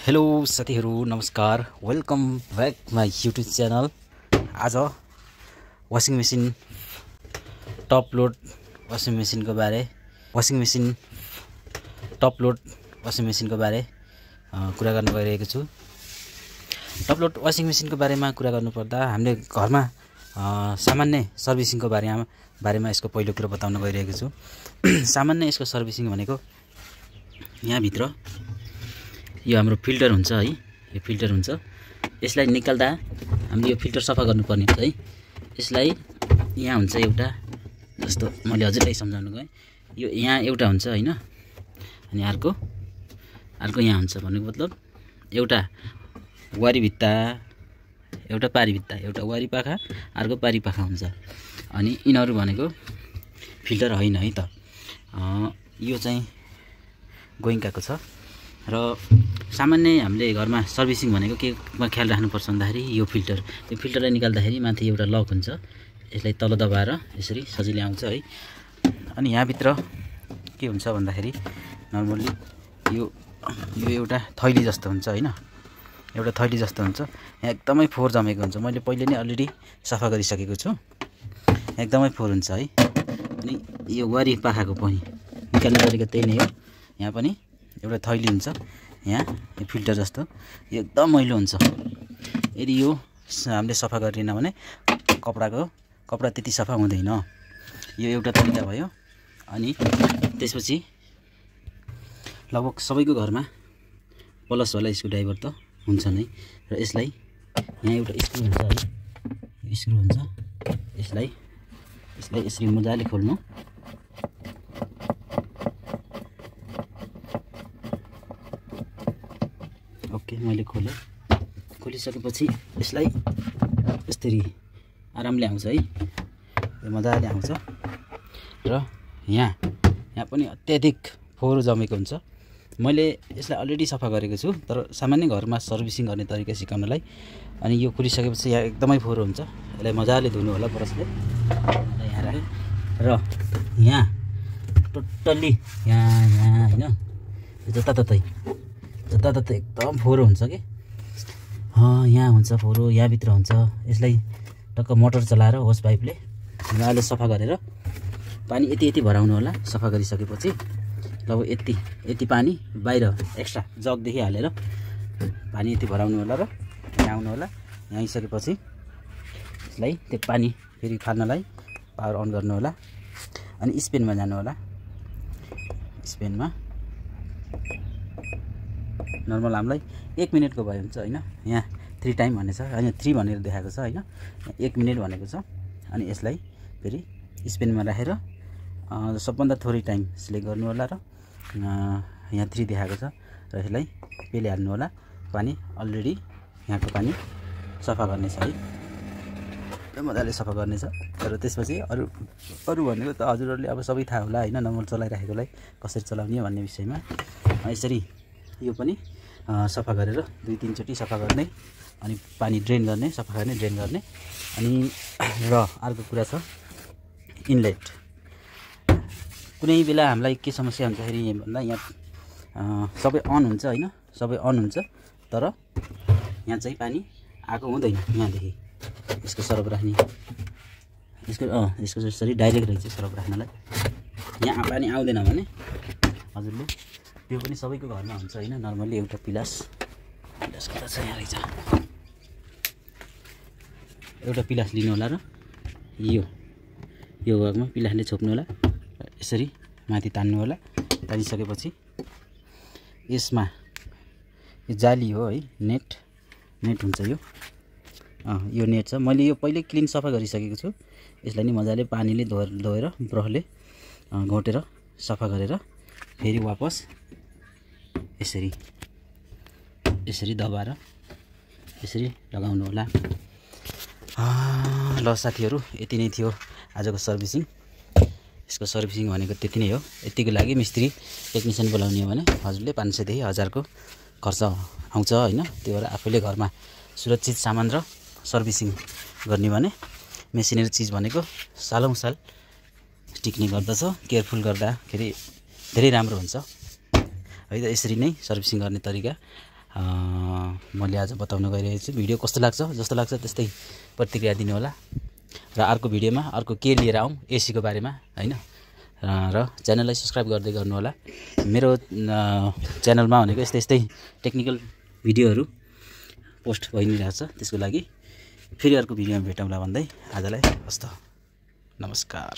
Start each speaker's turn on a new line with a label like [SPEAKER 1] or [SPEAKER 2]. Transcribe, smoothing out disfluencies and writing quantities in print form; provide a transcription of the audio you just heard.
[SPEAKER 1] Hello साथीहरू नमस्कार, welcome back my YouTube channel. आज washing machine top load washing मेसिनको बारे कुरा गर्न गइरहेको छु। टप लोड वाशिङ मेसिनको बारेमा कुरा गर्नुपर्दा हामीले घरमा सामान्य सर्भिसिङको बारेमा यसको पहिलो कुरा बताउन गइरहेको छु। सामान्य यसको सर्भिसिङ भनेको यहाँ भित्र यो हाम्रो फिल्टर हुन्छ है, यो फिल्टर हुन्छ। यसलाई निकाल्दा हामीले यो फिल्टर सफा गर्नुपर्ने हुन्छ है। यसलाई यहाँ हुन्छ एउटा, जस्तो मैले हजुरलाई सम्झाउन गएँ, यो यहाँ एउटा हुन्छ हैन, अनि अर्को यहाँ हुन्छ। भन्नुको मतलब एउटा वारी भित्ता, एउटा पारी भित्ता, एउटा वारी पाखा, अर्को पारी पाखा हुन्छ। अनि यिनीहरू भनेको फिल्टर होइन है त। यो चाहिँ गोइङ्काको छ। र सामान्य हामीले घरमा सर्भिसिङ भनेको केमा ख्याल राख्नुपर्छ भन्दाखेरि यो फिल्टरलाई निकाल्दाखेरि माथि एउटा लक हुन्छ, यसलाई तल दबाएर यसरी सजिलै आउँछ है। अनि यहाँभित्र के हुन्छ भन्दाखेरि नर्मल्ली यो एउटा थैली जस्तो हुन्छ हैन, एउटा थैली जस्तो हुन्छ। यहाँ एकदमै फोहोर जमेको हुन्छ। मैले पहिले नै अलरेडी सफा गरिसकेको छु। एकदमै फोहोर हुन्छ है। अनि यो वारी पाखाको पनि निकाल्ने तरिका त्यही नै हो। यहाँ पनि एउटा थैली हुन्छ, यहाँ यो फिल्टर जस्तो, यो एकदम मैलो हुन्छ। यदि यो हामीले सफा गरिएन भने कपडा त्यति सफा हुँदैन। यो एउटा तरिका भयो। अनि त्यसपछि लगभग सबैको घरमा प्लसवाला स्क्रुड्राइभर त हुन्छ नै। र यसलाई यहाँ एउटा स्क्रु हुन्छ है, स्क्रु हुन्छ। यसलाई यसरी मजाले खोल्नु। ओके, मैले खोलिसकेपछि यसलाई यसरी आरामले आउँछ है, यो मजाले आउँछ। र यहाँ पनि अत्याधिक फोहोर जमेको हुन्छ। मैले यसलाई अलरेडी सफा गरेको छु, तर सामान्य घरमा सर्भिसिङ गर्ने तरिका सिकाउनलाई। अनि यो खोलिसकेपछि यहाँ एकदमै फोहोर हुन्छ। यसलाई मजाले धुनु होला ब्रसले। यहाँ राखेँ र यहाँ टोटल्ली यहाँ हैन, जताततै एकदम फोहोर हुन्छ कि यहाँ हुन्छ फोहोर, यहाँभित्र हुन्छ। यसलाई टक्क मोटर चलाएर होस पाइपले मजाले सफा गरेर पानी यति भराउनु होला। सफा गरिसकेपछि लगभग यति पानी बाहिर एक्स्ट्रा जगदेखि हालेर पानी यति भराउनु होला र यहाँ आउनु होला। यहाँ आइसकेपछि यसलाई त्यो पानी फेरि फाल्नलाई पावर अन गर्नु होला। अनि स्पेनमा जानु होला। स्पेनमा नर्मल हामीलाई 1 मिनटको भयो हुन्छ हैन। यहाँ 3 टाइम भनेको छ, हैन 3 भनेर देखाएको छ हैन, 1 मिनट भनेको छ। अनि यसलाई फेरि स्पेनमा राखेर सबभन्दा थोरै टाइम सिलेक्ट गर्नु होला। र यहाँ 3 देखाएको छ र यसलाई पेले हाल्नु होला। पानी अलरेडी यहाँको पानी सफा गर्ने छ है, र मजाले सफा गर्ने छ। र त्यसपछि अरू भनेको त हजुरहरूले अब सबै थाहा होला हैन, नर्मल चलाइराखेकोलाई कसरी चलाउने भन्ने विषयमा। यसरी यो पनि सफा गरेर 2-3 चोटि सफा गर्ने, अनि पानी ड्रेन गर्ने, सफा गर्ने, ड्रेन गर्ने। अनि र अर्को कुरा छ इनलेट। कुनै बेला हामीलाई के समस्या हुन्छखेरि भन्दा यहाँ सबै अन हुन्छ हैन, सबै अन हुन्छ, तर यहाँ चाहिँ पानी आएको हुँदैन। यहाँदेखि यसको सरफ राख्ने, यसको जसरी डाइरेक्ट रहेछ सरफ राख्नलाई। यहाँ पानी आउँदैन भने हजुरले त्यो पनि सबैको घरमा हुन्छ हैन। नर्मल्ली एउटा पिलास कता छ, यहाँ रहेछ, एउटा पिलास लिनु होला। र यो भागमा पिलासले छोप्नु होला। यसरी माथि तान्नु होला। तानिसकेपछि यसमा यो जाली हो है, नेट हुन्छ यो नेट छ। मैले यो पहिले क्लिन सफा गरिसकेको छु। यसलाई नि मजाले पानीले धोएर ब्रसले घोटेर सफा गरेर फेरि वापस यसरी दबाएर यसरी लगाउनु होला। ल साथीहरू, यति नै थियो आजको सर्भिसिङ। यसको सर्भिसिङ भनेको त्यति नै हो। यतिको लागि मिस्त्री टेक्निसियन बोलाउने हो भने हजुरले 500 देखि 1000 को खर्च आउँछ हैन। त्यो भएर आफैले घरमा सुरक्षित सामान र सर्भिसिङ गर्ने भने मेसिनरी चिज भनेको सालौं साल टिक्ने गर्दछ। केयरफुल गर्दाखेरि धेरै राम्रो हुन्छ है त। यसरी नै सर्भिसिङ गर्ने तरिका मैले आज बताउन गइरहेको छु। भिडियो कस्तो लाग्छ, जस्तो लाग्छ त्यस्तै प्रतिक्रिया दिनु होला र अर्को भिडियोमा अर्को के लिएर आउँ एसीको बारेमा हैन। र च्यानललाई सब्स्क्राइब गर्दै गर्नु होला। मेरो च्यानलमा भनेको यस्तै टेक्निकल भिडियोहरू पोस्ट भइ नै रहेछ। त्यसको लागि फेरि अर्को भिडियोमा भेटौँला भन्दै आजलाई हस्त नमस्कार।